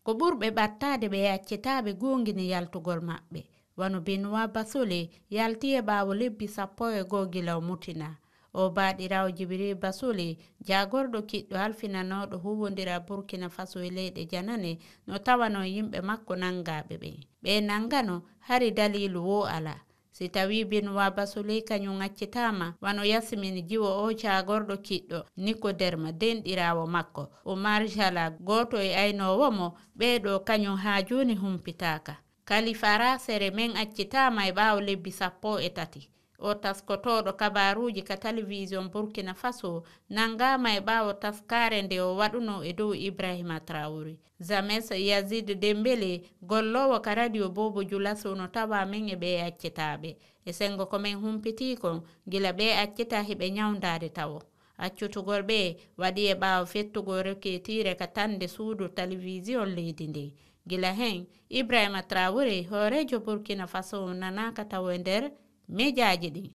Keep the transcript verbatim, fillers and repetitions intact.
Ko ɓurɓe ɓattaade ɓe accitaaɓe goongini yaltugol maɓɓe, wano Benoît Basolé yalti e ɓaawo lebbi sappo e goo gila o mutinaa. O baaɗiraawo Djibril Basolé, jaagorɗo kiɗɗo halfinanooɗo huuwondira Burkina Faso e leyɗe janane, no tawanoo yimɓe makko nanngaaɓe ɓen. Ɓe nanngano hari daliilu woo alaa. Si tawii Benoît Basolé kañum accitaama, wano Yasmine Djiwo, o jaagorɗo kiɗɗo, Nico Derma denɗiraawo makko, Oumar Jalla gooto e aynoowo mo, ɓee ɗoo kañum haa jooni humpitaaka. Kalifa Rasere men accitaama e ɓaawo lebbi sappo e tati. O taskotooɗo kabaaruuji ka talabijin Burkina Faso nanngaama e ɓaawo taskaare nde o waɗunoo e dow Ibrahima Traoré. James Yazid Dembélé, golloowo ka radio Bobo Dioulasso, no tawaa men e ɓee accitaaɓe. E senngo ko men humpitii kon, gila ɓee accitaa hiɓe ñawndaade tawo. Accutugol ɓee waɗi e ɓaawo fettugol roketiire ka tannde suudu talabijin leydi ndin. Gila hen, Ibrahima Traoré, hooreejo Burkina Faso, nanaaka tawo e nder mejaaji ɗin.